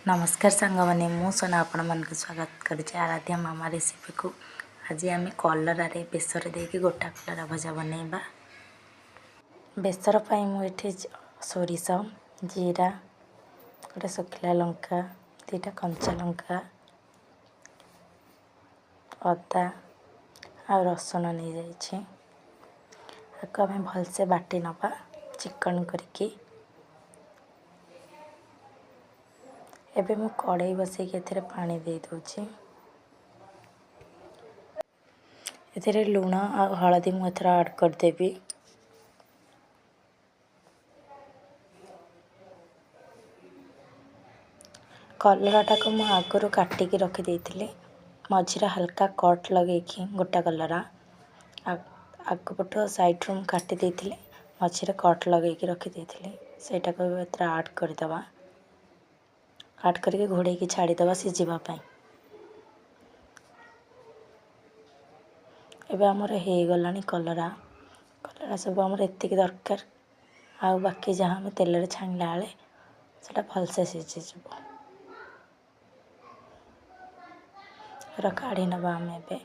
ନମସ୍କାର ସାଙ୍ଗମାନେ, ମୁଁ ସୋନା ଆପଣମାନଙ୍କୁ ସ୍ୱାଗତ କରୁଛି ଆରାଧ୍ୟା ମାମା ରେସିପିକୁ। ଆଜି ଆମେ କଲରାରେ ବେସର ଦେଇକି ଗୋଟା କଲରା ଭଜା ବନେଇବା। ବେସର ପାଇଁ ମୁଁ ଏଠି ସୋରିଷ, ଜିରା, ଗୋଟେ ଶୁଖିଲା ଲଙ୍କା, 2ଟା କଞ୍ଚା ଲଙ୍କା, ଅଦା ଆଉ ରସୁଣ ନେଇଯାଇଛି। ଆକୁ ଆମେ ଭଲସେ ବାଟି ନେବା ଚିକଣ କରିକି। ଏବେ ମୁଁ କଡ଼େଇ ବସେଇକି ଏଥିରେ ପାଣି ଦେଇଦେଉଛି। ଏଥିରେ ଲୁଣ ଆଉ ହଳଦୀ ମୁଁ ଏଥର ଆଡ଼୍ କରିଦେବି। କଲରାଟାକୁ ମୁଁ ଆଗରୁ କାଟିକି ରଖିଦେଇଥିଲି। ମଝିରେ ହାଲକା କଟ୍ ଲଗେଇକି ଗୋଟା କଲରା ଆଗପଟ ସାଇଡ଼୍ରୁ ମୁଁ କାଟି ଦେଇଥିଲି, ମଝିରେ କଟ୍ ଲଗେଇକି ରଖିଦେଇଥିଲି। ସେଇଟାକୁ ଏବେ ଏଥିରେ ଆଡ଼୍ କରିଦେବା। ଆଡ଼୍ କରିକି ଘୋଡ଼େଇକି ଛାଡ଼ିଦେବା ସିଝିବା ପାଇଁ। ଏବେ ଆମର ହେଇଗଲାଣି କଲରା। କଲରା ସବୁ ଆମର ଏତିକି ଦରକାର, ଆଉ ବାକି ଯାହା ଆମେ ତେଲରେ ଛାଣିଲା ବେଳେ ସେଇଟା ଭଲସେ ସିଝିଯିବ। ଏରା କାଢ଼ି ନେବା ଆମେ ଏବେ।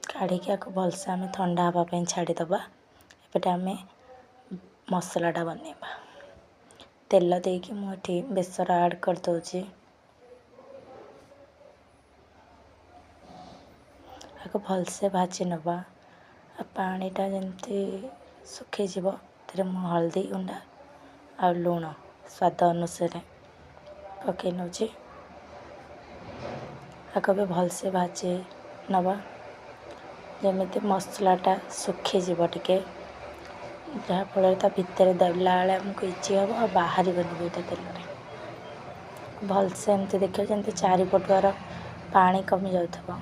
କାଢ଼ିକି ଆକୁ ଭଲସେ ଆମେ ଥଣ୍ଡା ହେବା ପାଇଁ ଛାଡ଼ିଦେବା। ଏପଟେ ଆମେ ମସଲାଟା ବନେଇବା। ତେଲ ଦେଇକି ମୁଁ ଏଠି ବେସର ଆଡ଼୍ କରିଦେଉଛି। ଆକୁ ଭଲସେ ଭାଜି ନେବା। ଆଉ ପାଣିଟା ଯେମିତି ଶୁଖିଯିବ, ଏଥିରେ ମୁଁ ହଳଦୀ ଗୁଣ୍ଡ ଆଉ ଲୁଣ ସ୍ୱାଦ ଅନୁସାରେ ପକାଇ ନେଉଛି। ଆକୁ ଏବେ ଭଲସେ ଭାଜି ନେବା, ଯେମିତି ମସଲାଟା ଶୁଖିଯିବ ଟିକେ, ଯାହାଫଳରେ ତା ଭିତରେ ଦେଲା ବେଳେ ଆମକୁ ଇଜି ହେବ ଆଉ ବାହାରିବନି ବି ଏଇଟା ତେଲରେ। ଭଲସେ ଏମିତି ଦେଖିବ ଯେମିତି ଚାରିପଟୁଆର ପାଣି କମି ଯାଉଥିବ।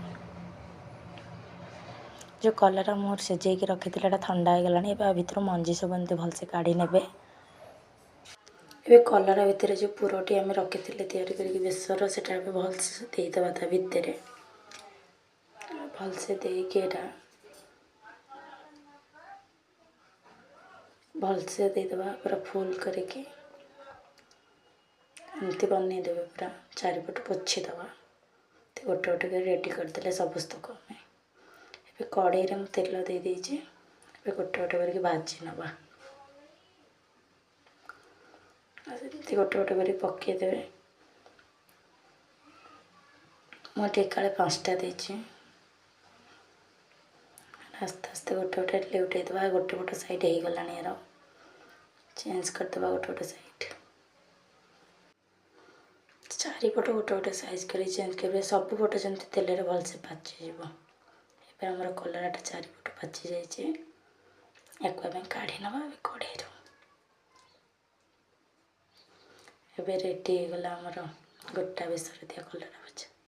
ଯେଉଁ କଲରା ମୁଁ ସିଝେଇକି ରଖିଥିଲି ଏଇଟା ଥଣ୍ଡା ହେଇଗଲାଣି। ଏବେ ଆ ଭିତରୁ ମଞ୍ଜି ସବୁ ଏମିତି ଭଲସେ କାଢ଼ି ନେବେ। ଏବେ କଲରା ଭିତରେ ଯେଉଁ ପୁରଟି ଆମେ ରଖିଥିଲେ ତିଆରି କରିକି ବେସର, ସେଟା ଏବେ ଭଲସେ ଦେଇଦେବା ତା ଭିତରେ। ଭଲସେ ଦେଇକି ଏଇଟା ଭଲସେ ଦେଇଦେବା ପୁରା ଫୁଲ୍ କରିକି। ଏମିତି ବନେଇଦେବେ, ପୁରା ଚାରିପଟୁ ପୋଛିଦେବା। ଗୋଟେ ଗୋଟେ କରି ରେଡ଼ି କରିଦେଲେ ସମସ୍ତକୁ ଆମେ। ଏବେ କଡ଼େଇରେ ମୁଁ ତେଲ ଦେଇଦେଇଛି। ଏବେ ଗୋଟେ ଗୋଟେ କରିକି ଭାଜି ନେବା। ଏମିତି ଗୋଟେ ଗୋଟେ କରି ପକାଇଦେବେ। ମୁଁ ଏଠି ଏକାଳେ 5ଟା ଦେଇଛି। ଆସ୍ତେ ଆସ୍ତେ ଗୋଟେ ଗୋଟେ ଲେଉଟେଇ ଦେବା। ଗୋଟେ ଗୋଟେ ସାଇଡ଼୍ ହେଇଗଲାଣି, ଏର ଚେଞ୍ଜ କରିଦେବା ଗୋଟେ ଗୋଟେ ସାଇଡ଼୍। ଚାରିପଟ ଗୋଟେ ଗୋଟେ ସାଇଜ୍ କରି ଚେଞ୍ଜ କରିବେ, ସବୁ ପଟ ଯେମିତି ତେଲରେ ଭଲସେ ପାଚିଯିବ। ଏବେ ଆମର କଲରାଟା ଚାରିପଟ ପାଚି ଯାଇଛି। ୟାକୁ ଆମେ କାଢ଼ି ନେବା ଏବେ କଢ଼େଇରୁ। ଏବେ ରେଡ଼ି ହେଇଗଲା ଆମର ଗୋଟା ବେସର ଦିଆ କଲରା ଭଜା।